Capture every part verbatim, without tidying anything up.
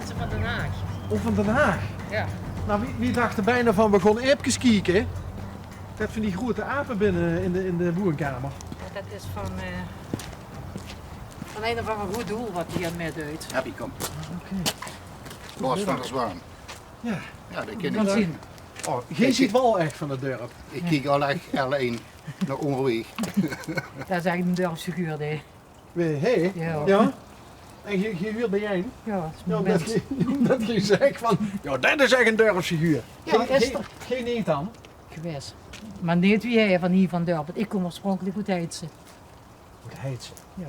Ze van Den Haag. Oh, van Den Haag? Ja. Nou, wie, wie dachte bijna van, we gaan aapkes kieke. Det van die grote ape binne in de, in de woonkamer. Ja, det is van, eh, van ein of anger good doel wat die aan mitdeit. Happy, kom. Oké. Klaas van der Zwaan. Ja. Ja, det kin ik. Kan zien. Oh, geej ziet wel echt van het dorp. Ik kiek al echt L één naar Ongerweeg. Det is echt ein dorpsfiguur, hè. Hé? Ja. Ja? En geej, geej huurt bij ein? Ja, det is det geej, det geej zegt van, ja, det is echt ein dorpsfiguur. Ja, geej, is geej, geej neet dan? Gewaes. Maar neet wie hae van hie van dorp. Ik kom oorspronkelijk oet Heitse. Oet Heitse? Ja.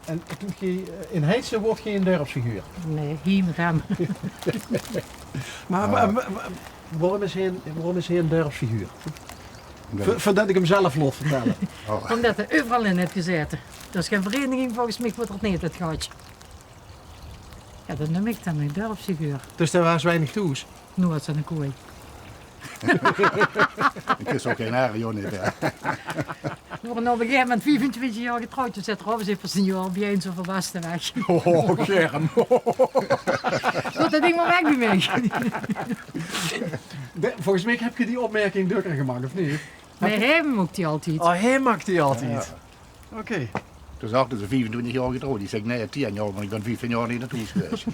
En toen geej, eh, in Heitse woort geej ein dorpsfiguur? Nee, hie met hem. Maar wa-, wa-, wa-, waarom is hae ein, waarom is hae ein dorpsfiguur? Vo-, voordet ik hem zelf laot vertelle. Oh. Omdat hae euveral in het gezaete. Det is gein vereniging volgens mich wat er neet het gehad. Ja, det num ik dan ein dorpsfiguur. Dus d'r waas weinig thoes? Noe had ze ein koei. Ik is ook gein hare, joh, neet, hè. We woren op ein gegaeve moment viefentwintig jaor getrouwd. Toen zet er op, zit pas ein jaor bij ein zo verbaste weg. Oh, scherm. Zot det ding maar weg bij mich. De, volgens mich heb geej die opmerking dökker gemaakt, of neet? Nee, hae maakt die altied. Oh, hae maakt die altied. Ja. Oké. Toen zag ze: viefentwintig jaor getrouwd. Ik zeg: nee, tien jaor, want ik ben vieftien jaor neet thoes gewaes.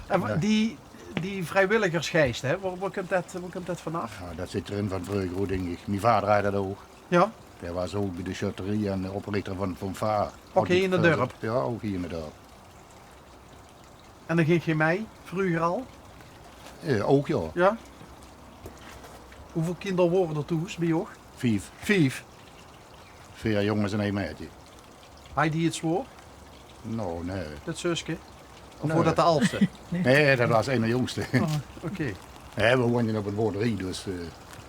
En wa-, die, die vrijwilligersgeist, hè, waar, waar komt det, waar komt det vanaf? Ja, det zit d'rin van vreuger, hoor, dink ik. Mien vader haaj det ook. Ja? Dae waas ook bij de sjötterie en de oprichter van de fanfare. Ook hie in het dorp? Ja, ook hie in het dorp. En dan ging geej mei, vreuger al? Eh, ook, ja. Ja? Hoeveul kinder woren er thoes bij uch? Vief. Vief? Veer jonges en ein meidje. Haaj die het zwaor? Nou, nee. Det zuske? Of woor det de aldste? Nee, det waas ein jongste. Oh, oké. Nee, we woonde op ein boerderie, dus, eh,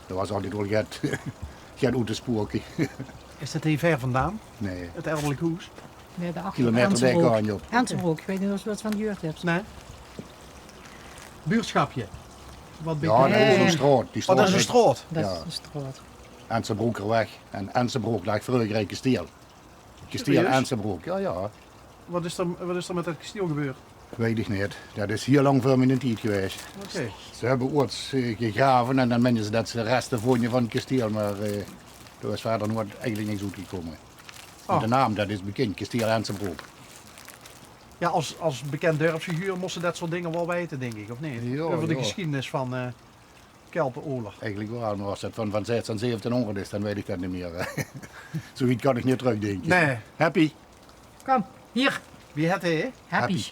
d'r waas altied wel get, get oet te spoke. Is det hie ver vandaan? Nee. Het elderlijk hoes? Nee, de achter Kilometer Ensebrook. Dek aan, joh. Ensebrook, ik weet niet of je wat van gehuurd hebt. Nee. Buurtschapje? Wat Ja, betekent det is ein straot. Oh, det is ein straot. Det is ein straot. Ensebroekerweg. En Ensebrook lag vreuger in kestiel. Kestiel Serieus? Ensebrook, ja, ja. Wat is er, wat is er met det kestiel gebeurd? Weet ik neet. Det is hiel lang veur mien tied gewaes. Oké. Ze hebbe oorts, eh, gegrave en dan meende ze det ze reste vónje van het kestiel, maar, eh, d'r is verder noeit eigelik niks oetgekome. Oh. De naam, det is bekind, Kestiel Ensebrook. Ja, als, als bekend dorpsfiguur mós se det soort dinger wel weite, dink ik, of neet? Ja, euver de geschiedenis van, eh, Kelpen-Oler. Eigelik wel, maar as det van, van zestien zeventienhonderd is, dan weet ik det neet mier. Zoe wied kan ik neet trökdinke. Nee. Happy. Kom, hier. Wie het hae? Happy. Happy.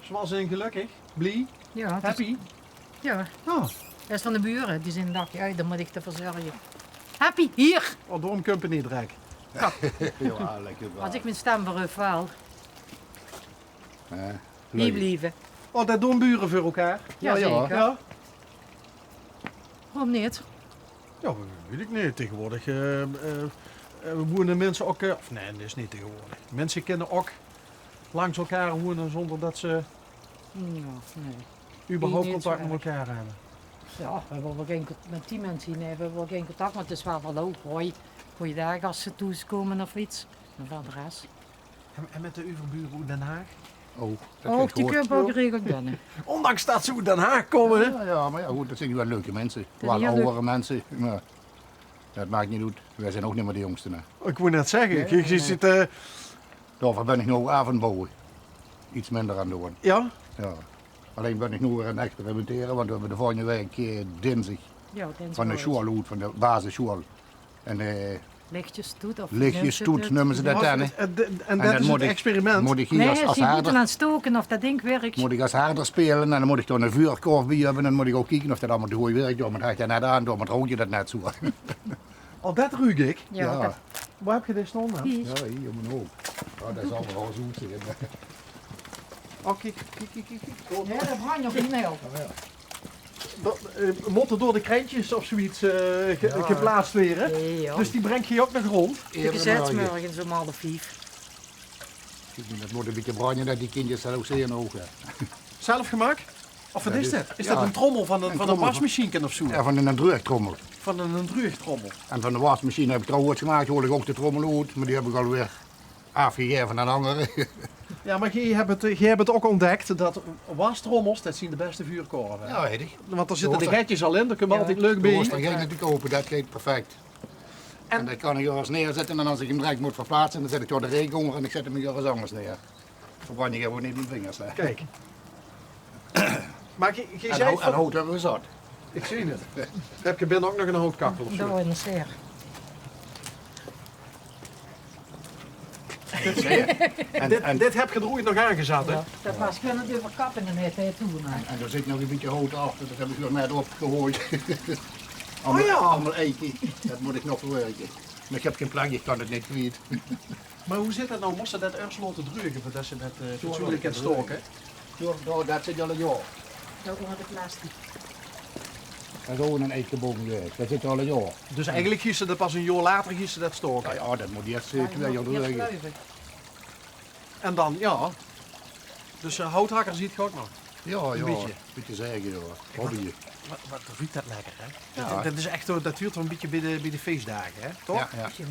Zoals in gelukkig, blie, ja, happy. Ja. Oh. Det is van de bure, die zien dagje uit, dan moet ik d'rvoor zörge. Happy, hier. Oh, daorum kump 'r neet drek. Ja. Ja, lekker wel. Als ik mien stem weer haal. Hie blieve. Oh, det doon bure veur elkaar? Ja, zeker. Ja. Waorum neet? Ja, weet ik neet. Tegenwoordig, eh, eh, eh, woene minse ook, eh, of nee, det is neet tegenwoordig. Minse kinne ook langs elkaar woene zonder det ze überhaupt contact met elkaar hebbe. Ja, we hebbe wel gein con-, met die minse, nee, we hebbe wel gein contact, maar het is wel hallo, hoi, goeiedaag as ze thoes kome of iets. Maar van de rest. En, en met de euverbure oet Den Haag? Oh, det vind ik good. Die kump ook geregeld binne. Ondanks det ze oet Den Haag kome, hè? Ja, ja, maar ja, good, det zien wel leuke minse. Wel oudere minse, maar det maakt neet oet. Wij zien ook neet mier de jongste, hè. Ik wou net zegge, ik, ik zit, eh, Daoveur ben ik noe aan het bouwe. Iets minder aan doon. Ja? Ja. Allein ben ik noe weer aan het experimentere, want we hebbe de volgende waek, eh, dinsdig van de sjoeal oet, van de basissjoeal. En, eh, lichtjes toet numme ze det dan, hè. En det is het experiment. Moet ik hie als, als harder, aan stoke of det ding werkt. Moet ik als harder spele en dan moet ik d'r ein vuurkorf bij hebbe en dan moet ik ook kieke of det allemaal good werkt. Ja, maar det haaj ik net aan, daorum rook det net zoe. Oh, det ruuk ik. Ja. Waar heb je dit staan dan? Hie. Ja, hie, om en op. Ja, det zal wel zoe zien. Oh, kiek, kiek, kiek, kiek, kiek. Ja, det brandt nog neet. Det, eh, mótte door de krentjes of zoiets, eh, ge-, geplaatst waere. Ja. Dus die brengt ge ook nog rond. De gezet morgens om half vief. Ik denk det moet een bietje branje, det die kindjes zelf zien ook, hè. Zelf gemaakt? Of wat is det? Is det een trommel van een, van een wasmachine of zo? Ja, van een dreugtrommel. Van een dreugtrommel. En van de wasmachine heb ik trouwens gemaakt, haol ik ook de trommel oet, maar die heb ik alweer aafgegaeve aan andere. Ja, maar geej hebt het, geej hebt het ook ontdekt dat wastrommels, dat zien de beste vuurkorven, hè? Ja, weet ik. Want er zitten de getjes al in, daar kunnen we altijd leuk bij. Hoeft er geen te kopen, dat geit perfect. En dan kan ik ergens neerzetten en als ik hem direct moet verplaatsen, dan zet ik door de regen onder en ik zet hem ergens anders neer. Verbrand ik gewoon niet mijn vingers, hè. Kijk. Maar geej, geej zei van hout hebben we zat. Ik zie het. Heb je binnen ook nog een houtkachel of zo? Daar in de serre. Dit, en dit heb je er ooit nog aangezat, hè? Ja, dat was gewoon het overkappen en het, het toen, hè. En, en er zit nog een beetje hout achter, dat heb ik nog net opgegooid. Allemaal, allemaal eiken, dat moet ik nog verwerken. Maar ik heb geen plank, ik kan het niet kwijt. Maar hoe zit dat nou? Moest je dat eerst laten dreugen voordat je dat, eh, fatsoenlijk kan stoken? Door, door, dat zit al een jaar. Dat onder de plastic. Dat is ook een eikenboom geweest. Dat zit al een jaar. Dus eigenlijk gisteren dat pas een jaar later gisteren dat stoken? Ja, ja, dat moet eerst, eh, twee jaar dreugen. En dan, ja. Dus, eh, houthakker ziet ge ook nog? Ja, ja, een beetje. Beetje zeggen, ja. Hobby. Wat, wat ruukt dat lekker, hè? Ja. Dat, dat is echt, dat huurt wel een beetje bij de, bij de feestdagen, hè? Toch? Ja, ja.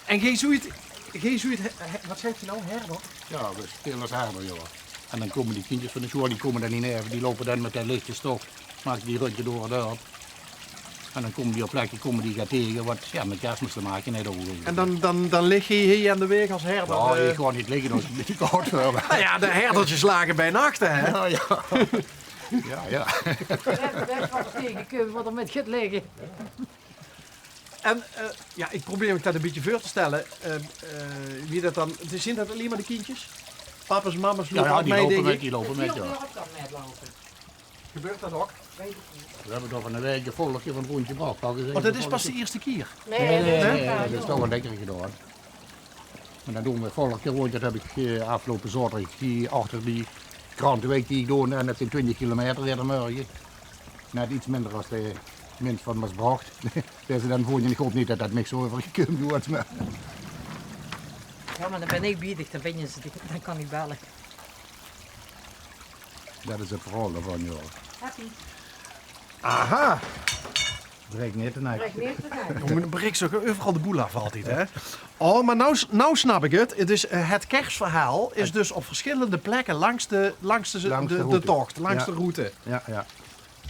En geej zoeit, geej zoeit, he-, he-, wat zei je nou, herder? Ja, we spelen als herder, ja. En dan komen die kindjes van de school, die komen dan niet even, die lopen dan met dat lichtje toch, maken die rondje door het dorp. En dan komen die op plekken, komen die gaan tegen, wat, ja, met kerstmis te maken heeft ook. En dan, dan, dan lig je hier aan de weg als herder? Ja, eh, ik ga niet liggen als ik niet koud wil. Nou ja, de herdertjes slagen bij nachten, hè? Ja, ja. Ja, ja. Weg, weg van de tegenkomen, wat er met gaat liggen. En, eh, ja, ik probeer me dat een beetje voor te stellen. Eh, eh, wie dat dan, zien dat alleen maar de kindjes? Papa's, mama's lopen ook mee, denk ik? Ja, ja, die lopen met, die lopen met, ja. Heel dorp kan metlopen. Gebeurt dat ook? We hebben toch van de week een volkje van rondje gebracht. Want dat is pas de eerste keer? Nee, nee, nee, nee, dat is toch al lekker gedaan. En dan doen we volgende keer rond, dat heb ik, eh, afgelopen zaterdag hier achter die krantenwijk die ik doon. En dat zijn twintig kilometer weer de morgen. Net iets minder als de mens van Maasbracht. Deze dan vond je, ik hoop niet dat dat niks overgekomen wordt, maar. Ja, maar dan ben ik biedig, dan ben je ze, dan kan ik bellen. Dat is het verhaal ervan, joh. Happy. Aha. Breek neer te nek. Breek neer te nek. Jongen, breek zo overal de boel af altijd, hè? Oh, maar nou, s- nou snap ik het. Het is, eh, het kerstverhaal is dus op verschillende plekken langs de, langs de, langs de, de route. De tocht, langs de route. Ja, ja.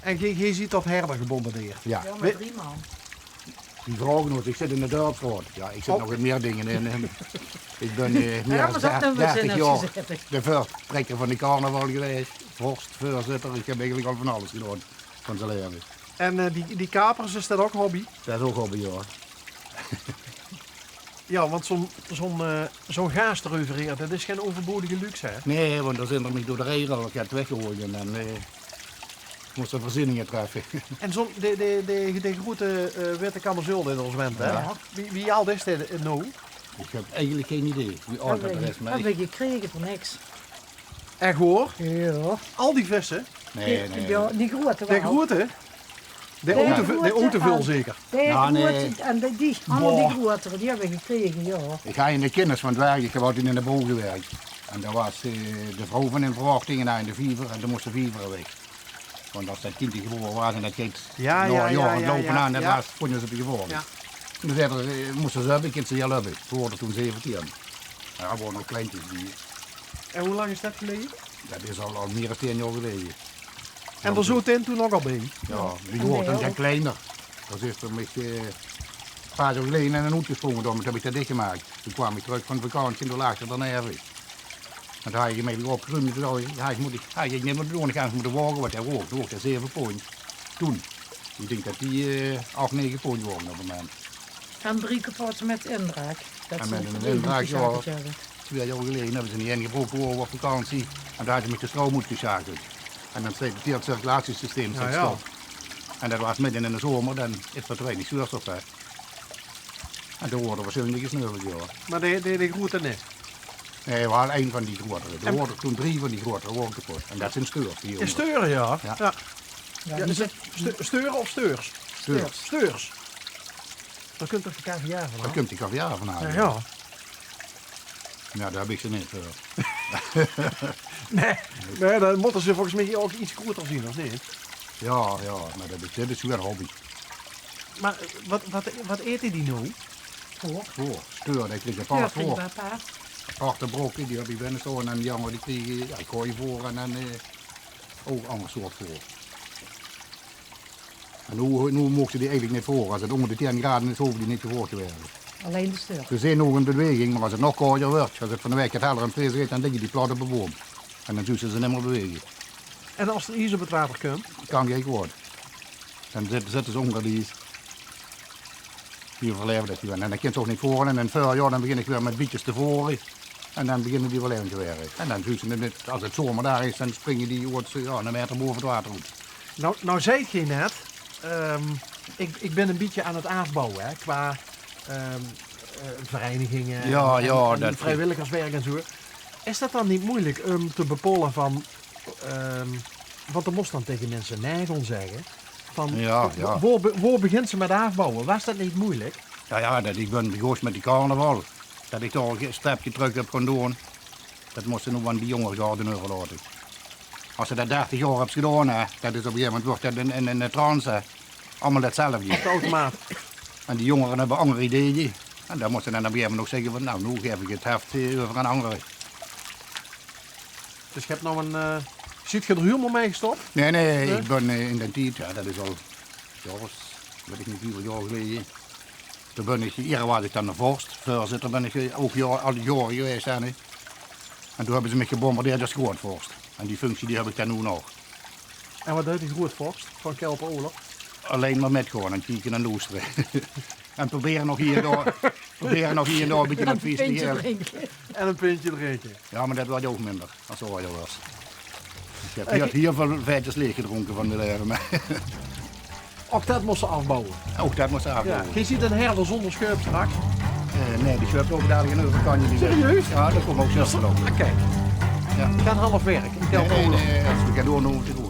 En geej, geej ziet dat herder gebombardeerd. Ja. Ja, maar drie man. Die vragen nooit, ik zit in de dorpsraad. Ja, ik zit nog in meer dingen in. En ik ben, eh, meer dan dertig jaar de voortrekker van de carnaval geweest. Vorst, voorzitter, ik heb eigenlijk al van alles gedaan van zijn leven. En, eh, die, die kapers, is dat ook hobby? Dat is ook hobby, ja. Ja, want zo'n, zo'n, eh, zo'n gaas erover hier, dat is geen overbodige luxe, hè? Nee, want dan zijn er niet door de regen al get weggegooid en dan, eh, moesten voorzieningen treffen. En zo'n, de, de, de, de grote, eh, witte kamazul in ons went, hè? Ja. Wie, wie oud is dit nou? Ik heb eigenlijk geen idee wie oud dat is, maar hebben we gekregen voor niks. Echt hoor? Ja. Al die vissen? Nee, nee. Ja, die grote wel. De grote? De auto, de auto veel zeker. De grote en de, die, allemaal die grotere, die hebben we gekregen, ja. Ik ga in de kennis van het werk, ik heb altijd in de bouw gewerkt. En daar was, eh, de vrouw van in verwachting en hij in de viever en toen moest de viever weg. Want als dat kind die geboren was en dat ging ja, ja, ja, ja, lopen aan, dat was, vonden ze het gevaarlijk. Ja. En toen zeiden ze, eh, moesten ze hebben, kind ze heel hebben. Ze worden toen zeventien. Ja, gewoon nog kleintjes die. En hoe lang is dat geleden? Dat is al, al meer dan tien jaar geleden. En er zo ten toen ook al bij? Ja, die worden dan kleiner. Dat is er met, eh, een paar jaar geleden in een hoed gesprongen, daarom heb ik dat dichtgemaakt. Toen kwam ik terug van vakantie en toen lag er dan ergens. En toen had ik hem even opgeruimd en toen dacht ik, ja, ik moet, ik, ja, ik neem het door, ik ga eens moeten wagen wat hij woog. Toen woog hij zeven pond. Toen. Ik denk dat die, eh, acht, negen pond woog op het moment. En drie kapotte met inbraak. En met een inbraak, ja. Twee jaar geleden hebben ze niet ingebroken, waren we op vakantie. En daar had ze met de stroom uitgeschakeld. En dan zit het hele circulatiesysteem zit stop. En dat was midden in de zomer, dan is er te weinig zuurstof, hè. En toen worden we zinnelijk gesneuveld, joh. Maar de, de, de grote niet? Nee, wel een van die grotere. Er worden toen drie van die grotere worden kapot. En dat zijn steurs, die jongens. Is steuren, ja. Ja. Ja, is het ste- steuren of steurs? Steurs. Steurs. Dan kunt toch de K V A vanaf? Dan komt de K V A vanaf. Ja, ja. Ja, daar heb ik ze niet voor. Nee, nee, dan moeten ze volgens mij hier ook iets groter zien, of niet? Ja, ja, maar dat is, dat is weer hobby. Maar, eh, wat, wat, wat eten die nou? Voor. Voor, steur, dat krijg je paard voor. Ja, krijg je bij paard. Harte brokke, die höb ich binne staon en die angere die kriege, ja, ich gooj vore en dan, eh, ouch anger soort vore. En noe, noe moge ze die eigelik neet vore. Es 't ónger de tieën grade is, hove die neet gevoord te waere. Allein de stök. Ze zeen nog in beweging, mer es 't nog kouder wuuert, es 't van de waek get heller en frisser is, dan ligke die plat op de boum. En dan zuus se ze nimmer bewege. En es d'r ies op 't water kump? Kan gei kwaod. Dan zit-, zitte ze ónger 't ies. Die euverlaeve det gewoon. En dan kins se ouch neet vore. En in 't veurjaor dan begin ich weer mit bietjes te vore. En dan beginne die weer levend te waere. En dan zuus se 'm neet, es 't zomerdaag is, dan springe die oets, ja, 'ne maeter bove 't water oet. Noe, noe zeet geer net, ehm, ich, ich bin e bietje aan 't aafbouwe, hè, qua, ehm, eh, vereiniginge en, en vriewilligerswerk en zoe. Is det dan neet meujelik óm te bepaole van, ehm, want dan mós se dan taenge minse nae gaon zègke van, wo-, wo-, wo begins se mit aafbouwe? Waas det neet meujelik? Ja, ja, det, ich bin begós mit die carnaval. Det ich dao e stepke trök höb gaon doon. Det mós se noe aan die jóngere garde euverlaote. Es se det dertig jaor höbs gedaon, hè, det is op e gegaeve moment wuuert det ein, ein, ein trance, hè. Allemaol 'tzelfde. Op de automaat. En die jóngere höbbe anger ideeë. En dan mós se dan op e gegaeve moment ouch zègke van, noe, noe gaef ich 't heft, eh, euver aan angere. Dus geer höb noe ein, eh, zeet geer d'r hielemaol mit gestop? Nae, nae, ich bin, eh, in daen tied, ja, det is al, ja, waas, weit ich neet wieväöl jaor geleje. Toen bin ich, iers waas ich dan de vors, veurzitter bin ich, eh, ouch jaor, al die jaore gewaes, hè, neet. En toen höbbe ze mich gebombardeerd es groeatvors. En die functie, die höb ich dan noe nog. En waat deit de groeatvors van Kelpen-Oler? Allein mer mitgaon en kieke en loestere. En probere nog hie en dao, probere nog hie en dao e bietje advies te gaeve. En e pintje drinke. En e pintje drinke. Ja, mer det wuuert ouch minder es se ajer waers. Ich höb hie, hie väöl vaetjes laeg gedrónke van mien laeve, mer ouch det mós se aafbouwe. Ouch det mós se aafbouwe. Ja. Geer zeet eine herder zónger sjäöp straks. Eh, nae, die sjäöp loupe dalik aan de euverkantj. Serieus? Ja, det kump ouch zelf geloupe. Oké. Ja. Gein half werk. Nae, nae, nae, es we gaon doon, dan mót ich